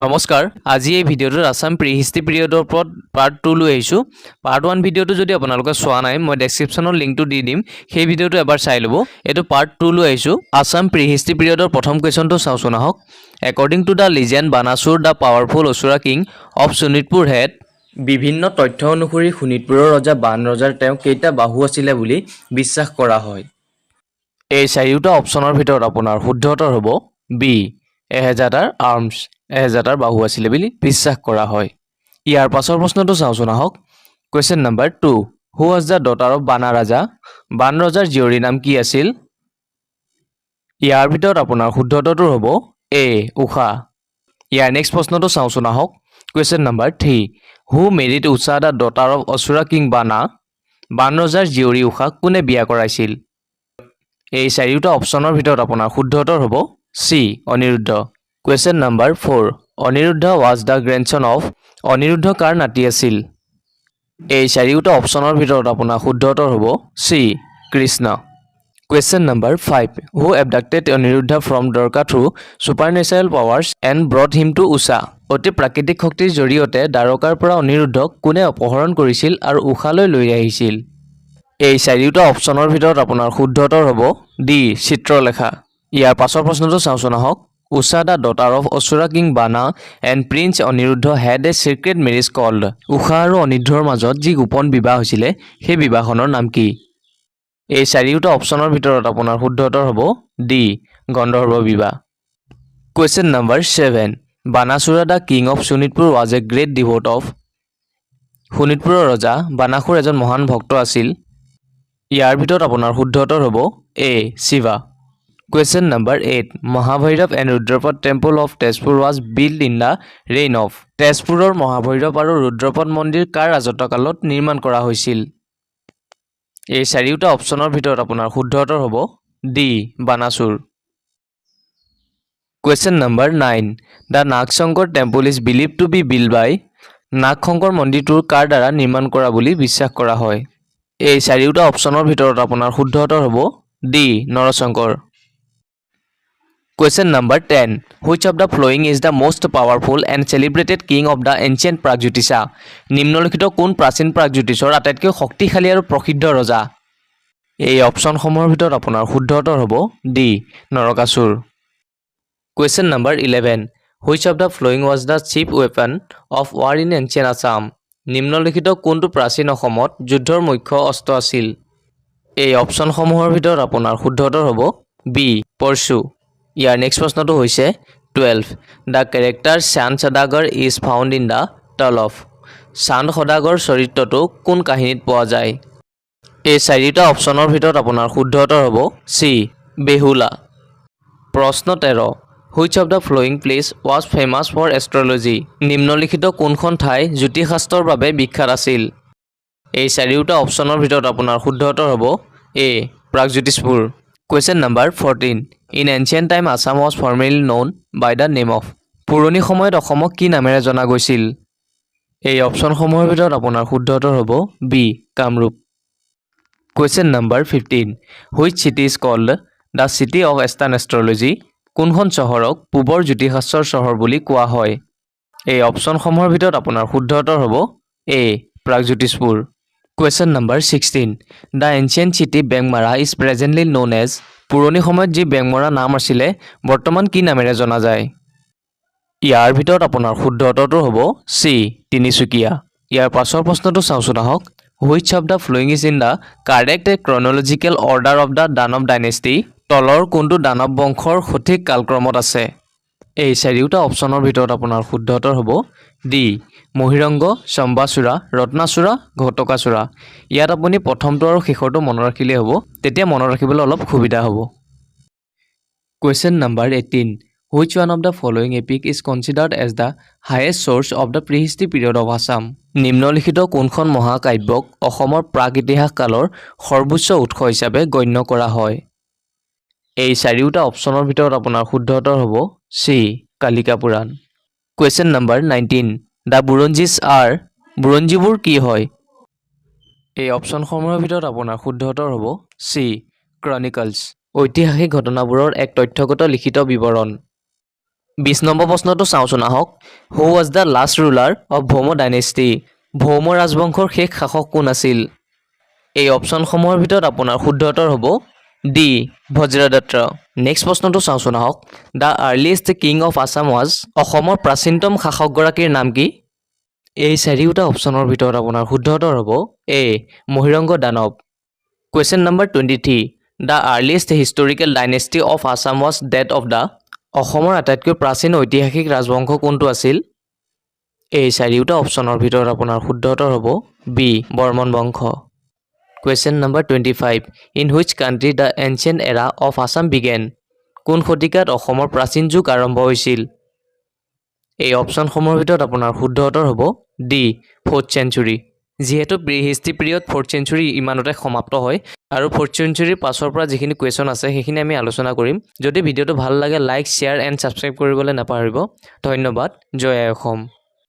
নমস্কাৰ, আজি এই ভিডিঅ'টোত আছাম প্ৰি হিষ্ট্ৰী পিৰিয়ডৰ ওপৰত পাৰ্ট 2 লৈ আহিছোঁ। পাৰ্ট 1 ভিডিঅ'টো যদি আপোনালোকে চোৱা নাই, মই ডেছক্ৰিপশ্যনত লিংকটো দি দিম, সেই ভিডিঅ'টো এবাৰ চাই ল'ব। এইটো পাৰ্ট 2 লৈ আহিছোঁ। আছাম প্ৰি হিষ্ট্ৰী পিৰিয়ডৰ প্ৰথম কুৱেশ্যনটো চাওঁচোন আহক। According to the legend, Banasura, the powerful Asura king of Sonitpur, had. বিভিন্ন তথ্য অনুসৰি শোণিতপুৰৰ ৰজা বান ৰজাৰ তেওঁ কেইটা বাহু আছিলে বুলি বিশ্বাস কৰা হয়? এই চাৰিওটা অপশ্যনৰ ভিতৰত আপোনাৰ শুদ্ধ উত্তৰ হ'ব বি, 1000টাৰ আৰ্মছ, 1000টাৰ বাহু আছিলে বুলি বিশ্বাস কৰা হয়। ইয়াৰ পাছৰ প্ৰশ্নটো চাওঁচোন আহক। Question number 2: Who was the daughter of Bana Raja? বান ৰজাৰ জীয়ৰীৰ নাম কি আছিল? ইয়াৰ ভিতৰত আপোনাৰ শুদ্ধ উত্তৰটো হ'ব এ, ঊষা। ইয়াৰ নেক্সট প্ৰশ্নটো চাওঁচোন আহক। Question number 3: Who married Usha, the daughter of Asura king Bana? বান ৰজাৰ জীয়ৰী ঊষাক কোনে বিয়া কৰাইছিল? এই চাৰিওটা অপশ্যনৰ ভিতৰত আপোনাৰ শুদ্ধ উত্তৰ হ'ব C, Aniruddha. Question number 4: Aniruddha was the grandson of. Aniruddha কাৰ নাতি আছিল? এই চাৰিওটা অপশ্যনৰ ভিতৰত আপোনাৰ শুদ্ধ উত্তৰ হ'ব C, Krishna. Question number 5: Who abducted Aniruddha from Dwarka through supernatural powers and brought him to Usha? অতি প্ৰাকৃতিক শক্তিৰ জৰিয়তে দ্বাৰকাৰ পৰা অনিৰুদ্ধক কোনে অপহৰণ কৰিছিল আৰু ঊষালৈ লৈ আহিছিল? এই চাৰিওটা অপশ্যনৰ ভিতৰত আপোনাৰ শুদ্ধ উত্তৰ হ'ব ডি, চিত্ৰলেখা। ইয়াৰ পাছৰ প্ৰশ্নটো চাওঁচোন আহক। Usha, the daughter of Asura king Bana, and Prince Aniruddha had a secret marriage called. Usha আৰু অনিৰুদ্ধৰ মাজত যি গোপন বিবাহ হৈছিলে, সেই বিবাহখনৰ নাম কি? এই চাৰিওটা অপশ্যনৰ ভিতৰত আপোনাৰ শুদ্ধ উত্তৰ হ'ব ডি, গন্ধৰ্ব বিবাহ। Question number 7: Banasura, the king of Sonitpur, was a great devotee of. শোণিতপুৰৰ ৰজা বানাসুৰ এজন মহান ভক্ত আছিল। ইয়াৰ ভিতৰত আপোনাৰ শুদ্ধ উত্তৰ হ'ব এ, Shiva. Question number 8: Mahabhairav and Rudrapad temple of Tezpur was built in the reign of. তেজপুৰৰ মহাভৈৰৱ আৰু ৰুদ্ৰপদ মন্দিৰ কাৰ ৰাজত্বকালত নিৰ্মাণ কৰা হৈছিল? এই চাৰিওটা অপশ্যনৰ ভিতৰত আপোনাৰ শুদ্ধ উত্তৰ হ'ব D, Banasura. Question number 9: The Nagsankar temple is believed to be built by. Nagshankar মন্দিৰটোৰ কাৰ দ্বাৰা নিৰ্মাণ কৰা বুলি বিশ্বাস কৰা হয়? এই চাৰিওটা অপশ্যনৰ ভিতৰত আপোনাৰ শুদ্ধ উত্তৰ হ'ব D, Narshankar. Question number 10: Which of the following is the most powerful and celebrated king of the ancient Pragjyotisha? নিম্নলিখিত কোন প্ৰাচীন প্ৰাগজ্যোতিষৰ আটাইতকৈ শক্তিশালী আৰু প্ৰসিদ্ধ ৰজা? এই অপশ্যনসমূহৰ ভিতৰত আপোনাৰ শুদ্ধ উত্তৰ হ'ব D, Narakasura. Question number 11: Which of the following was the chief weapon of war in ancient Assam? নিম্নলিখিত কোনটো প্ৰাচীন অসমত যুদ্ধৰ মুখ্য অস্ত্ৰ আছিল? এই অপশ্যনসমূহৰ ভিতৰত আপোনাৰ শুদ্ধ উত্তৰ হ'ব বি, পৰশু। ইয়াৰ নেক্সট প্ৰশ্নটো হৈছে 12: The character Chand Saudagar is found in the tale of. Chand সদাগৰ চৰিত্ৰটো কোন কাহিনীত পোৱা যায়? এই চাৰিটা অপশ্যনৰ ভিতৰত আপোনাৰ শুদ্ধ উত্তৰ হ'ব চি, বেহুলা। প্ৰশ্ন 13: Which of the following place was famous for astrology? নিম্নলিখিত কোনখন ঠাই জ্যোতিষশাস্ত্ৰৰ বাবে বিখ্যাত আছিল? এই চাৰিওটা অপশ্যনৰ ভিতৰত আপোনাৰ শুদ্ধ উত্তৰ হ'ব এ, Pragjyotishpur. Question number 14: In ancient time, Assam was formerly known by the name of. পুৰণি সময়ত অসমক কি নামেৰে জনা গৈছিল? এই অপশ্যনসমূহৰ ভিতৰত আপোনাৰ শুদ্ধ উত্তৰ হ'ব B, Kamrup. Question number 15: Which city is called the city of eastern astrology? কোনখন চহৰক পূবৰ জ্যোতিষশাস্ত্ৰৰ চহৰ বুলি কোৱা হয়? এই অপশ্যনসমূহৰ ভিতৰত আপোনাৰ শুদ্ধ উত্তৰ হ'ব এ, Pragjyotishpur. Question number 16: The ancient city Bengmara is presently known as. পুৰণি সময়ত যি বেংমৰা নাম আছিলে, বৰ্তমান কি নামেৰে জনা যায়? ইয়াৰ ভিতৰত আপোনাৰ শুদ্ধ উত্তৰটো হ'ব চি, তিনিচুকীয়া। ইয়াৰ পাছৰ প্ৰশ্নটো চাওঁচোন আহক। Which of the following is in the correct chronological order of the Danava dynasty? তলৰ কোনটো দানৱ বংশৰ সঠিক কালক্ৰমত আছে? এই চাৰিওটা অপশ্যনৰ ভিতৰত আপোনাৰ শুদ্ধ উত্তৰ হ'ব ডি, মহিৰংগ, চম্বাচূড়া, ৰত্নাচূড়া, ঘটকাচূড়া। ইয়াত আপুনি প্ৰথমটো আৰু শেষৰটো মনত ৰাখিলেই হ'ব, তেতিয়া মনত ৰাখিবলৈ অলপ সুবিধা হ'ব। Question number 18: Which one of the following epic is considered as the highest source of the pre history period of Assam? নিম্নলিখিত কোনখন মহাকাব্যক অসমৰ প্ৰাক ইতিহাস কালৰ সৰ্বোচ্চ উৎস হিচাপে গণ্য কৰা হয়? এই চাৰিওটা অপশ্যনৰ ভিতৰত আপোনাৰ শুদ্ধ উত্তৰ হ'ব C, Kalika Purana. Question number 19: The Buranjis are. বুৰঞ্জীবোৰ কি হয়? এই অপশ্যনসমূহৰ ভিতৰত আপোনাৰ শুদ্ধ উত্তৰ হ'ব চি, ক্ৰনিকলছ, ঐতিহাসিক ঘটনাবোৰৰ এক তথ্যগত লিখিত বিৱৰণ। 20 নম্বৰ প্ৰশ্নটো চাওঁচোন আহক। Who was the last ruler of Bhauma dynasty? ভৌম ৰাজবংশৰ শেষ শাসক কোন আছিল? এই অপশ্যনসমূহৰ ভিতৰত আপোনাৰ শুদ্ধ উত্তৰ হ'ব ডি, বজ্ৰদত্ত। নেক্সট প্ৰশ্নটো চাওঁচোন আহক। The earliest king of Assam was? অসমৰ প্ৰাচীনতম শাসকগৰাকীৰ নাম কি? এই চাৰিওটা অপশ্যনৰ ভিতৰত আপোনাৰ শুদ্ধ উত্তৰ হ'ব এ, মহিৰংগ দানৱ। Question number 23. The earliest historical dynasty of Assam was that of the? অসমৰ আটাইতকৈ প্ৰাচীন ঐতিহাসিক ৰাজবংশ কোনটো আছিল? এই চাৰিওটা অপশ্যনৰ ভিতৰত আপোনাৰ শুদ্ধ উত্তৰ হ'ব বি, বৰ্মন বংশ। Question number 25. In which century the ancient era of Assam began? কোন শতিকাত অসমৰ প্ৰাচীন যুগ আৰম্ভ হৈছিল? এই অপশ্যনসমূহৰ ভিতৰত আপোনাৰ শুদ্ধ উত্তৰ হ'ব ডি, ফ'ৰ্থ চেঞ্চুৰী। যিহেতু pre history period fourth century ইমানতে সমাপ্ত হয় আৰু ফ'ৰ্থ চেঞ্চুৰীৰ পাছৰ পৰা যিখিনি কুৱেশ্যন আছে, সেইখিনি আমি আলোচনা কৰিম। যদি ভিডিঅ'টো ভাল লাগে, লাইক, শ্বেয়াৰ এণ্ড ছাবস্ক্ৰাইব কৰিবলৈ নাপাহৰিব। ধন্যবাদ। জয় আই অসম।